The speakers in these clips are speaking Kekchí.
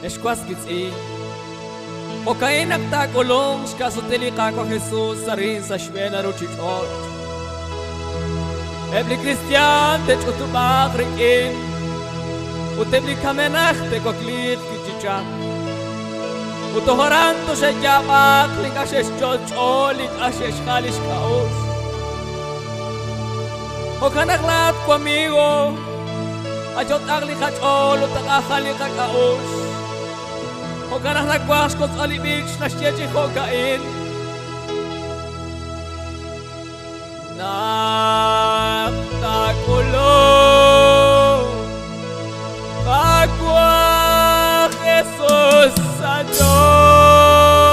Ex was wiitz'in, jo'ka'in naq taak'ulunq xka'sutil li Qaawa' Jesus arin sa' xb'een li ruuchich'och'. Eb' li kristiyan te'ch'utub'aaq rik'in ut eb' li kamenaq te'wakliiq wi' chi chaq. Ut toj aran toxe'yaab'aq li ink'a' xe'xyot' xch'ool, li ink'a' xe'xjal li xk'a'uxl. Jo'kan naq laa'at wamigo, qayot'aq li qach'ool ut taqajal li qak'a'uxl. Jo'kan naq nawaj xkotz'b'al li b'ich naxye chi jo'ka'in. Naq taak'ulunq Qaawa' Jesus sa' ch'ool.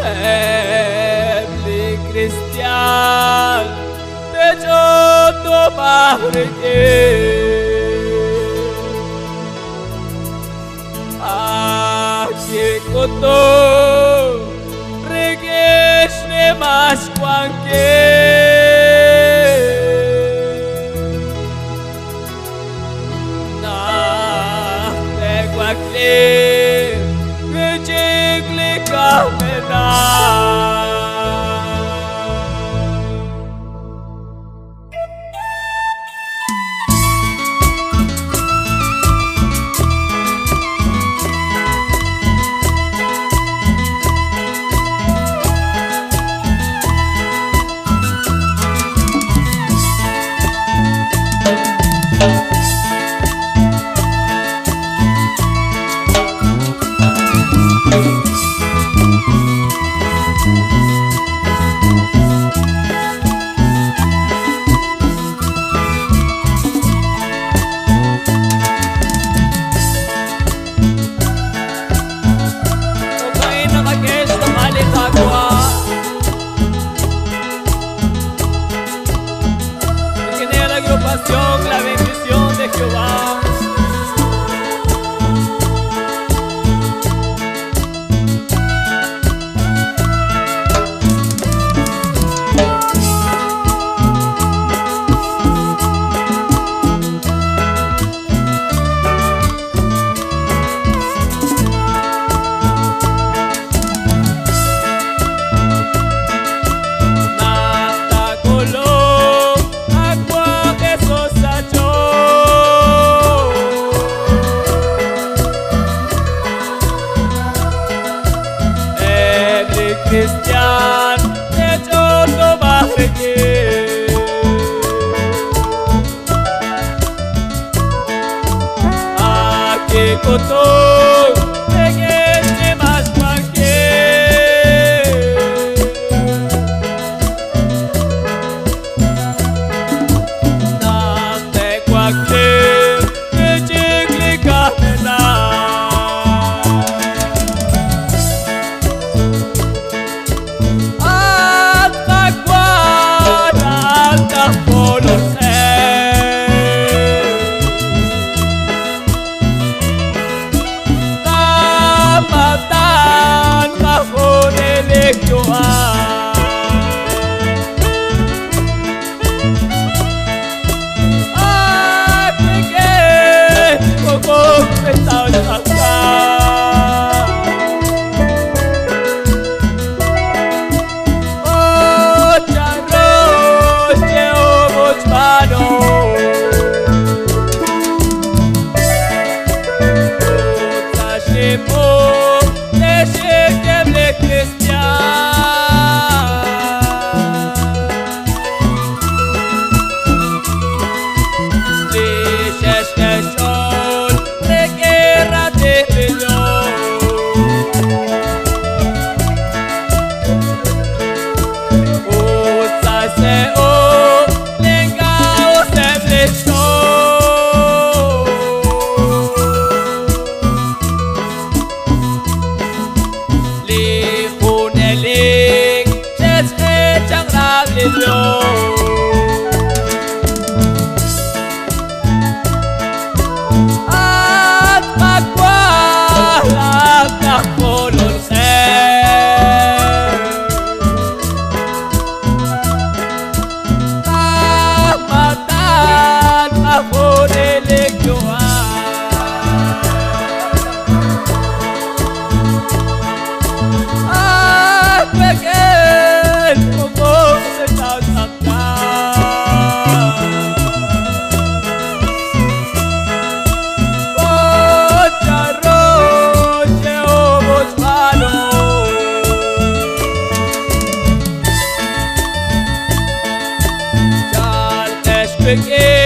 Eb' li kristiaan te'ch'utub'aaq rik'in. Ak kik'utuk rik'in xnimal xwankil. Naq te'wakliiq wi' chik li kamenaq. Jo'ka'in naqak'e xloq'al li Qaawa'. Rik'in la agrupación La bendición de Jehová. Naq taak'ulunq Qaawa' Jesus sa' ch'ool. Eb' li kristiaan te'ch'utub'aaq rik'in. Ak kik'utuk rik'in xnimal xwankil. Naq te'wakliiq wi' chik li kamenaq. At Qaawa' laa'at aj kolol qe. Qamatan qajunelik yu'am. At rik'in wuqub' xtaw xqaqa. Ut chanru xye'om ut xb'aan Wik'in.